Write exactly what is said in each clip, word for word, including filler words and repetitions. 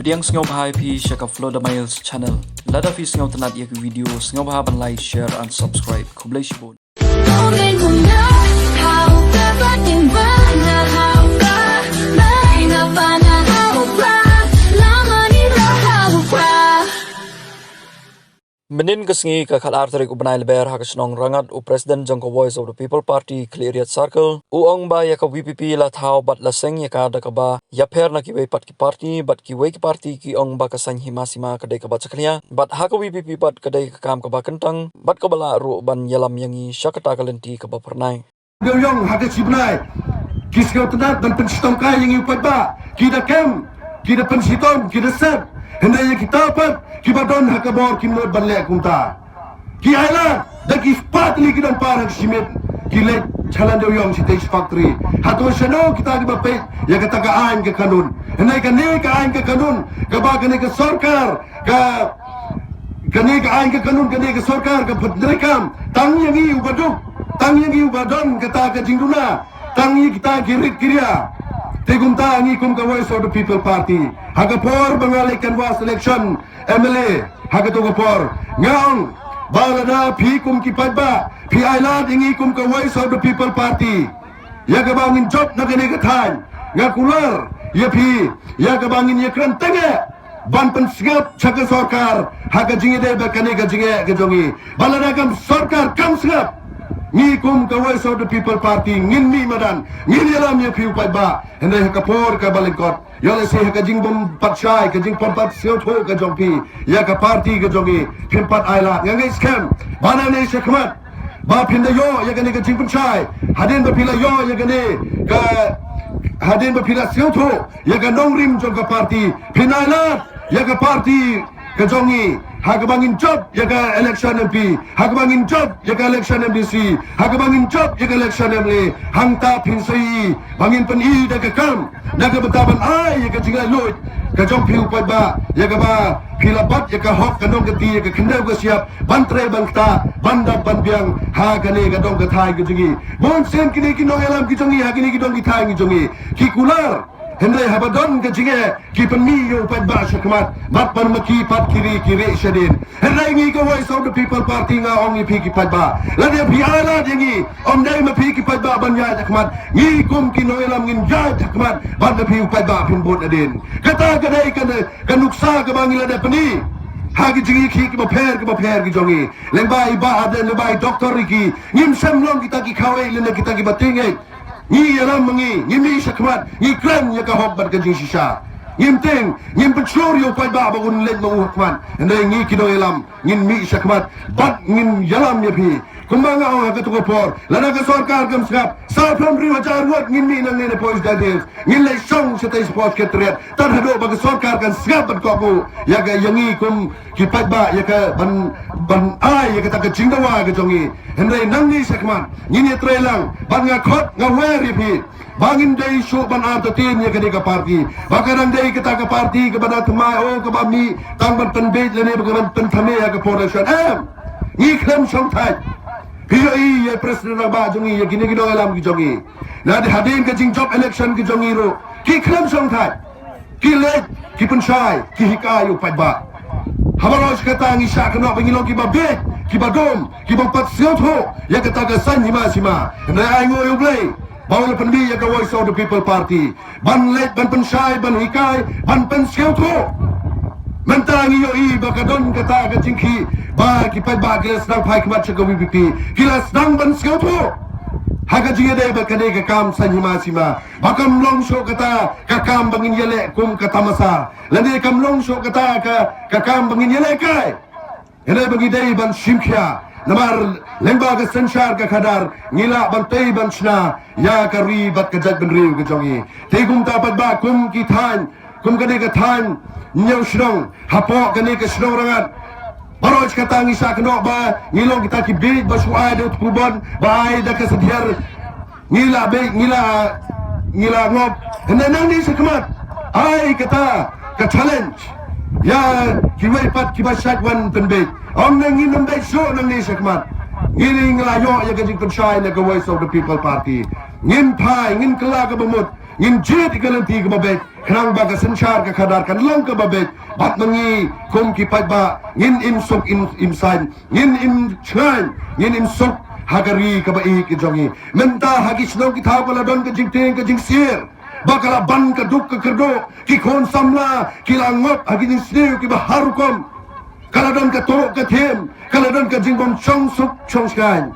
Pdiang sngewbha ïa phi sha ka Flodamails Channel. Lada phi sngewtynnat ïa ka video, sngewbha ban like, share and subscribe. Khublei shibun. Mynnin ka sngi ka khatar tarik u bnai Lber ha ka shnong Rangad, u President jong ka Voice of the People Party Khliehriat Circle u ong ba ïa ka VPP la thaw bad la seng ïa ka da kaba ïapher na kiwei pat ki party bad kiwei ki party ki ong ba ka saiñ hima sima ka dei kaba jakhlia bad ha ka VPP pat ka dei ka kam kaba kyntang bad kaba lah ruh ban ïalam ïa ngi sha kata ka lynti kaba phyrnai. Dewïong ha ka shi bnai ki sngewtynnat ban pynshitom kai ïa ngi u paidbah, ki da kem, ki da pynshitom, ki da set. Hynrei ïa kita pat kiba don ha ka bor kim nud ban leh kumta. Ki ailad da ki spah tylli ki don par ha ka shi miet, ki leit shalan dewïong shatei shi factory. Hato shano kita kiba peit ïa kata ka aiñ ka kanun? Hynrei kane ka aiñ ka kanun kaba kane ka sorkar ka, kane ka aiñ ka kanun, kane ka sorkar ka pyntreikam tang ïa ngi uba duk, tang ïa ngi uba don kata ka jingduna, tang ïa kita ki rit ki ria. Te kumta ngi kum ka Voice of the People Party, ha ka por ba nga leit canvass election MLA, ha kato ka por nga ong ba lada phi kum ki paidbah phi ailad ïa ngi kum ka Voice of the People Party, ïa kaba ngin jop na kane ka thaiñ, nga kular ïa phi ïa kaba ngin ïakren teng eh ban pynsngap sha ka sorkar ha ka jingïadei bad kane ka jingeh ka jong ngi. Ba lada ka sorkar kam sngap, ngi kum ka Voice of the People Party ngin mih madan, ngin ïalam ïa phi u paidbah. Hynrei ha ka por kaba lyngkot, ïoh lehse ha ka jingbym pat shai, ka jingpom pat sngewthuh ka jong phi ïa ka party ka jong ngi, phim pat ailad. Nga ngeit skhem ba nangne shakhmat ba phin da ïoh ïa kane ka jingpynshai. Hadien ba phi la ïoh ïa kane ka, hadien ba phi la sngewthuh ïa ka nongrim jong ka party, phin ailad ïa ka party ka jong ngi ha kaba ngin jop ïa ka election MP, ha kaba ngin jop ïa ka election MDC, ha kaba ngin jop ïa ka election MLA. Hangta phin sa ïohi ba ngin pyni da ka kam na ka bynta ban ai ïa ka jinglaitluid ka jong phi u paidbah, ïa kaba phi la bat ïa ka hok ka nongkynti, ïa ka khyndew ka shyiap ban trei ban ktah, ban dap ban biang ha kane ka dong ka thaiñ ka jong ngi. Bun sien kine ki nongïalam ki jong ngi ha kine ki dong ki thaiñ ki jong ngi ki kular, hynrei haba don ka jingeh ki pynmih ïa u paidbah shakhmat bad ban ma ki pat ki rieh ki rieh shadien. Hynrei ngi ka Voice of the People Party nga ong ïa phi ki paidbah, lada phi ailad ïa ngi, ym dei ma phi ki paidbah ban ïaid shakhmat. Ngi kum ki nongïalam ngin ïaid shakhmat bad ma phi u paidbah phin bud hadien. Kata ka dei ka, ka nuksa kaba ngi la dep pyni ha ki jingïakhih kiba pher kiba pher ki jong ngi. Lyngba i Bah Ardent, lyngba i Doctor Ricky, ngim shym long kita ki khawei lane kita kiba tieng eh. Ngi ïalam ma ngi, ngi mih shakhmat, ngi kren ïa ka hok bad ka jingshisha. Ngim tieng, ngim pynshur ïa u paidbah ba un leit ma u shakhmat. Hynrei ngi ki nongïalam ngin mih shakhmat bad ngin ïalam ïa phi. Kumba nga ong ha kato ka por, lada ka sorkar kam sngap, sawphew hynriew hajar ngut ngin mih nangne na Voice of the People Party, ngin leit shong shatei shapoh Secretariat. Tad haduh ba ka sorkar kan sngap ban kohnguh ïa ka, ïa ngi kum ki paidbah, ïa ka ban, ban ai ïa kata ka jingdawa ka jong ngi. Hynrei nangne shakhmat ngin ïatrei lang bad nga khot nga wer ïa phi ba ngin dei shuh ban artatien ïa kane ka party, ba ka dang dei kata ka party kaba da thymmai, oh, kaba mih tang ban pynbeit lane ba ka ban pynthame ha ka por election. Em, ngi khlem shongthait. Phi ïohi ïa i President rangbah jong ngi, ïa kine ki nongïalam ki jong ngi, na hadien ka jingjop election ki jong ngi ruh ki khlem shongthait. Ki leit, ki pynshai, ki hikai ïa u paidbah. Haba roi kata ngi shah kynnoh ba ngi long kiba bieit, kiba dum, kiba pat sngewthuh ïa kata ka saiñ hima sima. Hynrei ai nguh ïa U Blei ba u la pynmih ïa ka Voice of the People Party ban leit, ban pynshai, ban hikai, ban pynsngewthuh. Mynta ngi ïohi ba ka don kata ka jingkhih ba ki paidbah ki la sdang phai khmat sha ka VPP, ki la sdang ban sngewthuh ha ka jingïadei bad kane ka kam saiñ hima sima. Ba kam long shuh kata ka kam ba ngin ïaleh kum ka tamasa, lane kam long shuh kata ka, ka kam ba ngin ïaleh kai. Hynrei ba ngi dei ban shim khia, namar lyngba ka synshar ka khadar ngi lah ban tei ban shna ïa ka ri bad ka jaitbynriew ka jong ngi. Te kumta pat ba kum ki thaiñ, kum kane ka thaiñ Hynñiew Shnong, hapoh kane ka shnong Rangad, baroh kata ngi shah kynnoh ba ngi long kita ki bieit ba shu ai da u tpu bor, ba ai da ka sadiar. Ngi la beh, ngi la, ngi la ngop. Hynrei nangne shakhmat, ai kata ka challenge ïa kiwei pat kiba shait wan pynbeit. Ong nang ngin ym beit shuh nangne shakhmat. Ngi, ngi la ïoh ïa ka jingpynshai na ka Voice of the People Party. Ngin phai, ngin kylla kaba mut. Ngin jied ïa ka lynti kaba beit, khnang ba ka synshar ka khadar kan long kaba beit, bad ma ngi kum ki paidbah ngin im suk im, im saiñ, ngin im shngaiñ, ngin im suk ha ka ri kaba ïeit ka jong ngi. Mynta ha ki shnong ki thaw ka la don ka jingtieng ka jingsyier, ba ka la ban ka duk ka kyrduh, ki khun samla ki la ngop ha ki jingsniew kiba har rukom. Ka la don ka tuh ka thiem, ka la don ka jingbym shong suk shong shngaiñ.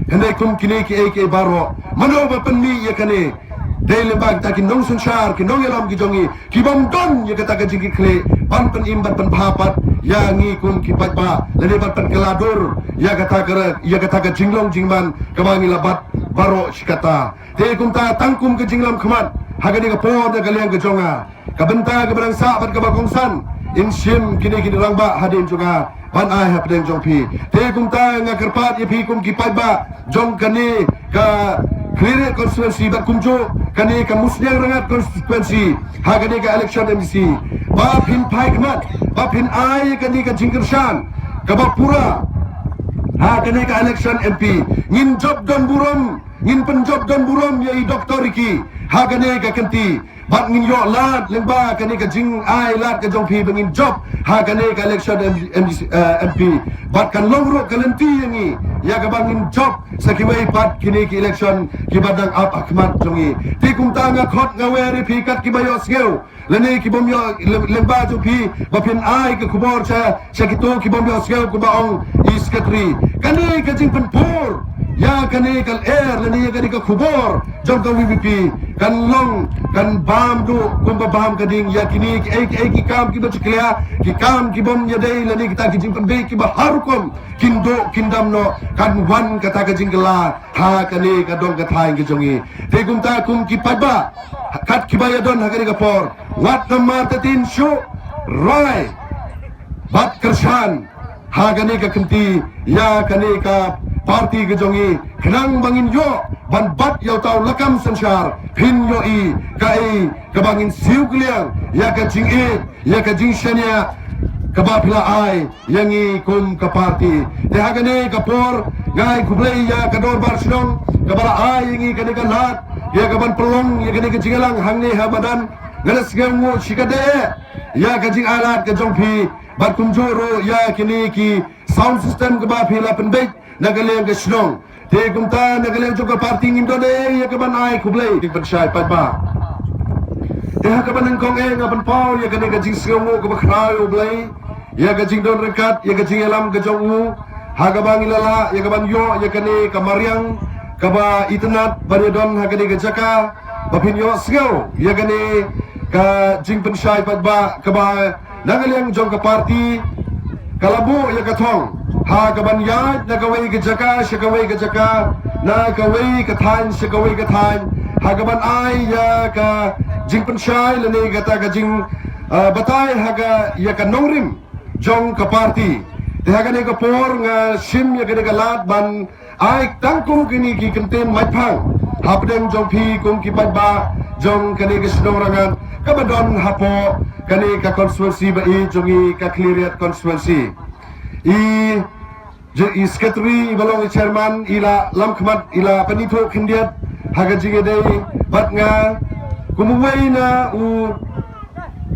Hynrei kum kine kiei kiei baroh, mano ba pynmih ïa kane? Dei lyngba kita ki nongsynshar, ki nongïalam ki jong ngi, ki bym don ïa kata ka jingkitkhlieh ban pynim, ban pynbha pat ïa ngi kum ki paidbah, lane ban pynkylla dur ïa kata ka, ïa kata ka jinglong jingman kaba ngi la bat baroh shi katta. Te kumta tang kum ka jingïalam khmat ha kane ka por na ka liang ka jong nga, ka bynta kaba dang sah bad kaba kongsan, in shim kine ki rangbah hadien jong nga ban ai hapdeng jong phi. Te kumta nga kyrpad ïa phi kum ki paidbah jong kane ka Khliehriat constituency bad kumjuh kane ka Musniang Rangad constituency ha kane ka election M D C, ba phin phai khmat, ba phin ai kane ka jingkyrshan kaba pura ha kane ka election M P. Ngin jop don burom, ngin pynjop don burom ïa i Doctor Ricky ha kane ka kynti. Bad ngin ïoh lad lyngba kane ka jingai lad ka jong phi ba ngin jop ha kane ka election M-, M D C, eh, M P. Bad kan long ruh ka lynti ïa ngi ïa kaba ngin jop sa kiwei pat kine ki election kiba dang ap ha khmat jong ngi. Te kumta nga khot nga wer ïa phi kat kiba ïohsngew, lane ki bym ïoh, lem-, lyngba jong phi ba phin ai ka khubor sha, sha kito ki bym ïohsngew, kumba ong i secretary. Kane ka jingpynpur ïa kane ka lyer lane ïa kane ka khubor jong ka V P P kan long, kan bam duh kumba bam ka ding ïa kine kiei kiei ki kam kiba jakhlia, ki kam ki bym ïadei lane kita ki jingpynbeit kiba har rukom kin duh kin dam noh, kan wan kata ka jingkylla ha kane ka dong ka thaiñ ka jong ngi. Te kumta kum ki paidbah, kat kiba ïadon ha kane ka por, wat namar te tin shu rai bad kyrshan ha kane ka kynti ïa kane ka party ka jong ngi, khnang ba ngin ïoh ban bat ïa uta u lakam synshar, phin ïohi kaei kaba ngin siew kylliang ïa ka jingïeit, ïa ka jingshaniah kaba phi la ai ïa ngi kum ka party. Te ha kane ka por nga ai khublei ïa ka dorbar shnong kaba la ai ïa ngi kane ka lad ïa kaban pynlong ïa kane ka jingïalang hangne ha madan. Nga la sngewnguh shikatdei ïa ka jingai lad ka jong phi, bad kumjuh ruh ïa kine ki sound system kaba phi la pynbeit na ka liang ka shnong. Te kumta na ka liang jong ka party ngim don ei ei ïa kaban ai khublei, te pynshai paidbah. Te ha kaba nyngkong eh nga pynpaw ïa kane ka jingsngewnguh kaba khraw ïa U Blei, ïa ka jingdon ryngkat, ïa ka jingïalam ka jong u, ha kaba ngi la lah ïa kaban ïoh ïa kane ka mariang kaba itynnad ban ïadon ha kane ka jaka, ba phin ïohsngew ïa kane ka jingpynshai paidbah kaba na ka liang jong ka party ka la buh ïa ka thong ha kaban ïaid na kawei ka jaka sha kawei ka jaka, na kawei ka thaiñ sha kawei ka thaiñ, ha kaban ai ïa ka jingpynshai lane kata ka jing, ah, batai ha ka, ïa ka nongrim jong ka party. Te ha kane ka por nga shim ïa kane ka lad ban ai tang kum kine ki kyntien maitphang hapdeng jong phi kum ki paidbah jong kane ka shnong Rangad kaba don hapoh kane ka constituency ba ïeit jong ngi, ka Khliehriat constituency. I, je, i secretary iba long i chairman i la lam khmat, i la pynithuh khyndiat ha ka jingïadei bad nga kum uwei na u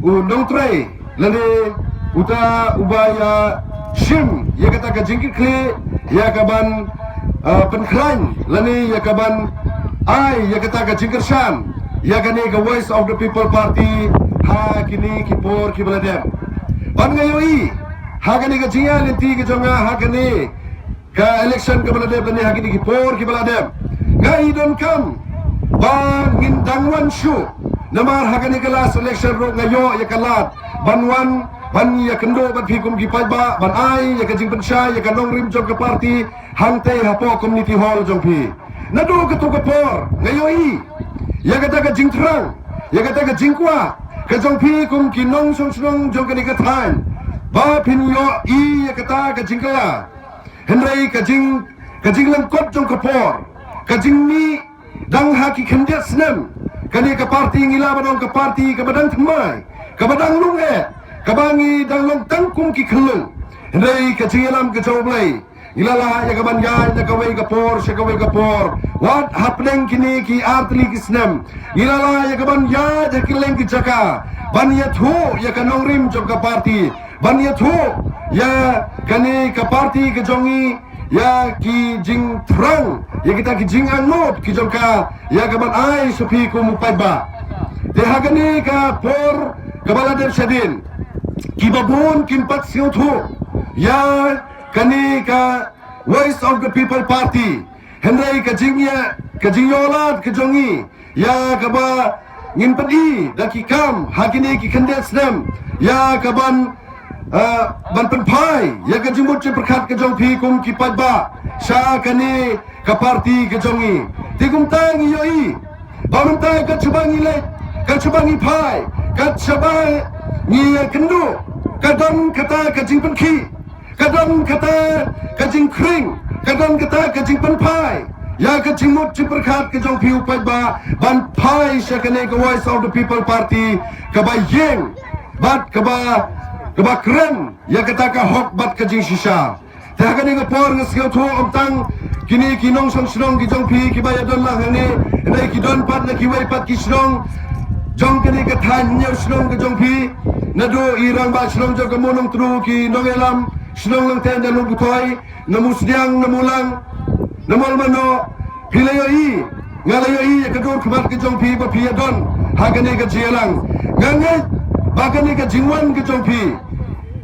u nongtrei lane uta uba ïa shim ïa kata ka jingkitkhlieh ïa kaban, ah, pynkhlaiñ lane ïa kaban ai ïa kata ka jingkyrshan ïa kane ka Voice of the People Party ha kine ki por kiba la dep. Bad nga ïohi ha kane ka jingïaid lynti ka jong nga ha kane ka election kaba la dep lane ha kine ki por kiba la dep, nga i donkam ba ngin dang wan shuh. Namar ha kane ka last election ruh nga ïoh ïa ka lad ban wan ban ïakynduh bad phi kum ki paidbah ban ai ïa ka jingpynshai ïa ka nongrim jong ka party hangtei hapoh community hall jong phi. Naduh kato ka por nga ïohi ïa kata ka jingthrang, ïa kata ka jingkwah ka jong phi kum ki nongshong shnong jong kane ka thaiñ, ba phin ïohi ïa kata ka jingkylla. Hynrei ka jing, ka jinglyngkot jong ka por, ka jingmih dang ha ki khyndiat snem, kane ka party ngi lah ban ong ka party kaba dang thymmai, kaba dang lung eh, kaba ngi dang long tang kum ki khyllung. Hynrei ka jingïalam ka jong U Blei, Ngi la lah ïa ka ban ïaid na kawei ka por sha kawei ka por. Wat hapdeng kine ki artylli ki snem, ngi la lah ïa ka ban ïaid ha kylleng ki jaka ban ïathuh ïa ka nongrim jong ka party, ban ïathuh ïa kane ka party ka jong ngi, ïa ki jingthrang, ïa kita ki jingangnud ki jong ka, ïa ka ban ai sha phi kum u paidbah. Te ha kane ka por kaba la dep shadien, kiba bun kim pat sngewthuh ïa kane ka Voice of the People Party. Hynrei ka jingïa, ka jingïohlad ka jong ngi ïa kaba ngin pyni da ki kam ha kine ki khyndiat snem, ïa ka ban, ah, ban pynphai ïa ka jingmut jingpyrkhat ka jong phi kum ki paidbah sha kane ka party ka jong ngi. Te kumta ngi ïohi ba mynta ka shaba ngi leit, ka shaba ngi phai, ka shaba ngi kynduh, ka don kata ka jingpynkhih, ka don kata ka jingkhring, ka don kata ka jingpynphai ïa ka jingmut jingpyrkhat ka jong phi u paidbah ban phai sha kane ka Voice of the People Party kaba ïeng bad kaba, kaba kren ïa kata ka hok bad ka jingshisha. Te ha kane ka por nga sngewthuh ym tang kine ki nongshong shnong ki jong phi kiba ïadon lang hangne, hynrei ki don pat na kiwei pat ki shnong jong kane ka thaiñ hynñiew shnong ka jong phi, naduh i rangbah shnong jong ka Mawlong Tru, ki nongïalam shnong Langthep, na Lum Bthoi, na Musdiang, na Mulang, na Mawlmanoh, phi la ïohi, nga la ïohi ïa ka dur khmat ka jong phi ba phi ïadon ha kane ka jingïalang. Nga ngeit ba kane ka jingwan ka jong phi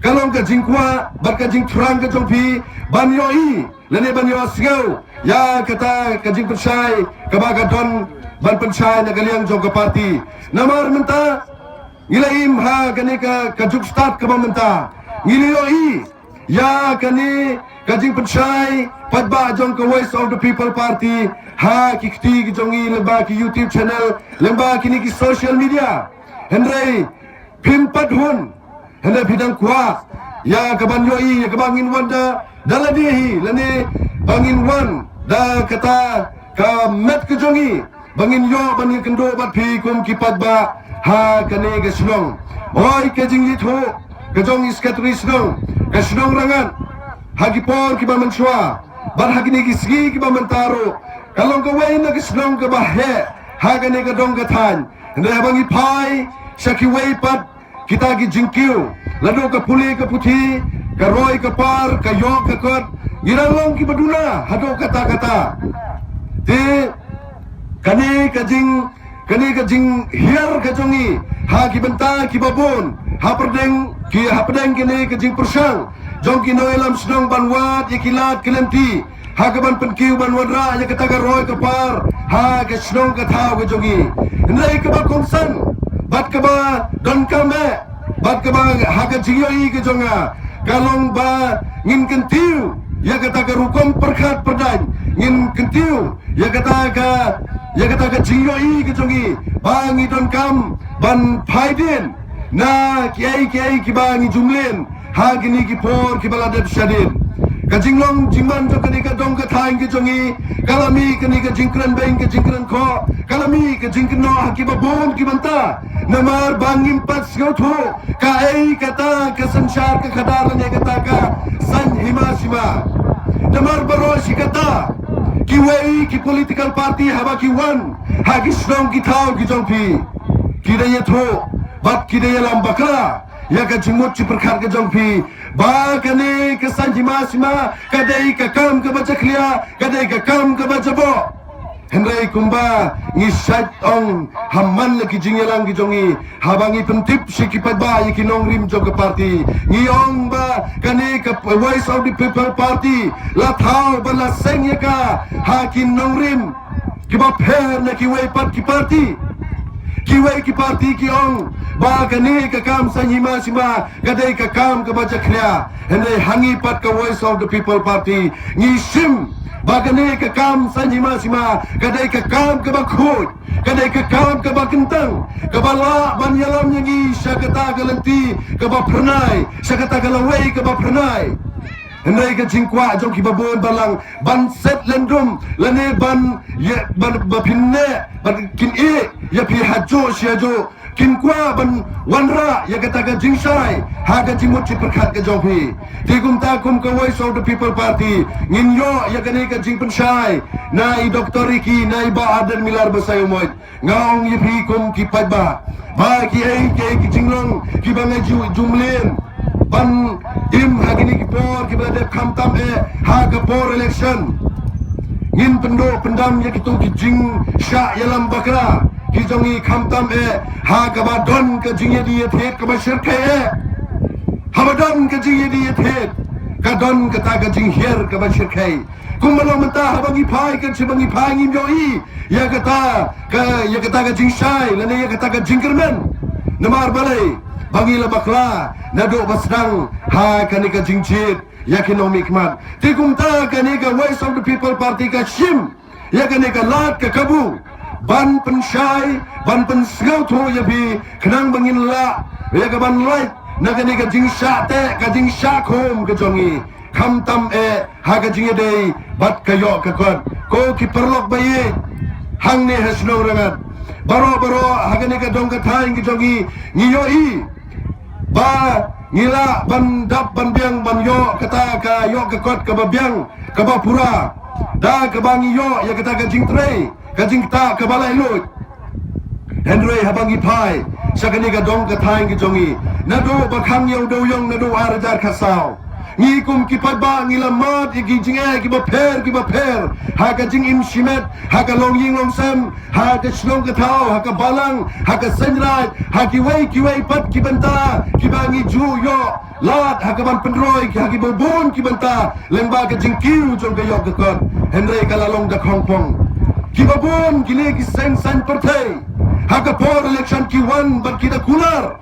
ka long ka jingkwah bad ka jingthrang ka jong phi ban ïohi lane ban ïohsngew ïa kata ka jingpynshai kaba ka don ban pynshai na ka liang jong ka party. Namar mynta ngi la im ha kane ka, ka juk stad kaba mynta ngi la ïohi ïa kane ka jingpynshai paidbah jong ka Voice of the People Party ha ki kti ki jong ngi lyngba ki YouTube channel, lyngba kine ki social media. Hynrei phim pat hun, hynrei phi dang kwah ïa ka ban ïohi ïa kaba ngin wan da, da lade hi lane ba ngin wan da kata ka met ka jong ngi ba ngin ïoh ban ïakynduh bad phi kum ki paidbah ha kane ka shnong. Oi ka jingïathuh ka jong i Secretary Shnong ka shnong Rangad ha ki por kiba mynshuwa bad ha kine ki sngi kiba mynta ruh ka long kawei na ka shnong kaba heh ha kane ka dong ka thaiñ. Hynrei haba ngi phai sha kiwei pat kita ki jingkiew, naduh ka pule ka puthi, ka roi ka par, ka ïoh ka kot, ngi dang long kiba duna haduh katta katta. Te kane ka jing, kane ka jinghiar ka jong ngi ha ki bynta kiba bun hapdeng ki, hapdeng kane ka jingpyrshang jong ki nongïalam shnong ban wad ïa ki lad ki lynti ha ka ban pynkiew ban wanrah ïa kata ka roi ka par ha ka shnong ka thaw ka jong ngi. Hynrei kaba kongsan bad kaba donkam eh bad kaba ha ka jingïohi ka jong nga ka long ba ngin kyntiew ïa kata ka rukom pyrkhat pyrdaiñ, ngin kyntiew ïa kata ka, ïa kata ka jingïohi ka jong ngi ba ngi donkam ban phai dien na kiei kiei kiba ngi ju mlien ha kine ki por kiba la dep shadien. Ka jinglong jingman jong kane ka dong ka thaiñ ka jong ngi ka la mih kane ka jingkren beiñ ka jingkren khoh, ka la mih ka jingkynnoh ha kiba bun ki bynta. Namar ba ngim pat sngewthuh kaei kata ka synshar ka khadar lane kata ka saiñ hima sima. Namar baroh shi katta kiwei ki political party haba ki wan ha ki shnong ki thaw ki jong phi, ki da ïathuh bad ki da ïalam bakla ïa ka jingmut jingpyrkhat ka jong phi ba kane ka saiñ hima sima ka dei ka kam kaba jakhlia, ka dei ka kam kaba jaboh. Hynrei kumba ngi shait ong ha man la ki jingïalang ki jong ngi, haba ngi pyntip sha ki paidbah ïa ki nongrim jong ka party, ngi ong ba kane ka Voice of the People Party la thaw ba la seng ïa ka ha ki nongrim kiba pher na kiwei pat ki party. Kiwei ki party ki ong ba kane ka kam saiñ hima sima ka dei ka kam kaba jakhlia. Hynrei ha ngi pat ka Voice of the People Party ngi shim ba kane ka kam saiñ hima sima ka dei ka kam kaba khuid, ka dei ka kam kaba kyntang, kaba lah ban ïalam ïa ngi sha kata ka lynti kaba phyrnai, sha kata ka lawei kaba phyrnai. Hynrei ka jingkwah jong kiba bun balang ban set lyndum lane ban ïa, ban, ba phin neh, ban kin ïeh ïa phi hajuh shi hajuh Kin kwah ban wanrah ïa kata ka jingshai ha ka jingmut jingpyrkhat ka jong phi. Te kumta kum ka Voice of the People Party ngin ïoh ïa kane ka jingpynshai na i Doctor Ricky, na i Bah Ardent Miller Basaiawmoit. Nga ong ïa phi kum ki paidbah ba kiei kiei ki jinglong kiba nga ju jumlien ban im ha kine ki por kiba la dep, khamtam eh ha ka por election. Ngin pynduh pyndam ïa kito ki jingshah ïalam bakla ki jong ngi, khamtam eh ha kaba don ka jingïadie ïathied kaba shyrkhei eh. Haba don ka jingïadie ïathied ka don kata ka jinghiar kaba shyrkhei. Kumba long mynta haba ngi phai, kan shu ba ngi phai ngim ïohi ïa kata ka, ïa kata ka jingshai lane ïa kata ka jingkyrmen. Namar balei? Ba ngi la bakla naduh ba sdang ha kane ka jingjied ïa ki nongmihkhmat. Te kumta kane ka Voice of the People Party ka shim ïa kane ka lad ka kabu ban pynshai, ban pynsngewthuh ïa phi khnang ba ngin lah ïa ka ban lait na kane ka jingshah teh, ka jingshah khum ka jong ngi, khamtam eh ha ka jingïadei bad ka ïoh ka kot. Ko ki paralok ba ïeit hangne ha shnong Rangad, baroh baroh ha kane ka dong ka thaiñ ka jong ngi, ngi ïohi ba ngi lah ban dap ban biang ban ïoh kata ka ïoh ka kot kaba biang kaba pura da kaba ngi ïoh ïa kata ka jingtrei, ka jingktah kaba laitluid. Hynrei haba ngi phai sha kane ka dong ka thaiñ ka jong ngi, naduh ba khang ïa u dewïong naduh ar hajar khatsaw, ngi kum ki paidbah ngi la mad ïa ki jingeh kiba pher kiba pher ha ka jingim shimet, ha ka longïing longsem, ha ka shnong ka thaw, ha ka balang, ha ka seiñraij, ha kiwei kiwei pat ki bynta kiba ngi ju ïoh lad ha ka ban pynroi ha kiba bun ki bynta lyngba ka jingkiew jong ka ïoh ka kot. Hynrei ka la long da khongpong. Kiba bun kine ki seng saiñ pyrthei ha ka por election ki wan bad ki da kular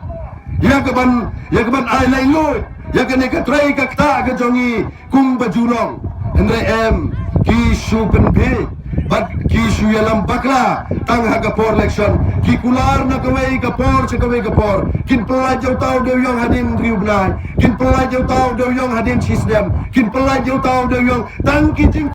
ïa ka ban, ïa ka ban ai laitluid ïa kane ka trei ka ktah ka jong ngi kum ba ju long. Hynrei em, ki shu pynbeit bad ki shu ïalam bakla tang ha ka por election. Ki kular na kawei ka por sha kawei ka por. Kin pyllait ïa uta u dewïong hadien hynriew bnai, kin pyllait ïa uta u dewïong hadien shisnem, kin pyllait ïa uta u dewïong. Tang ki jing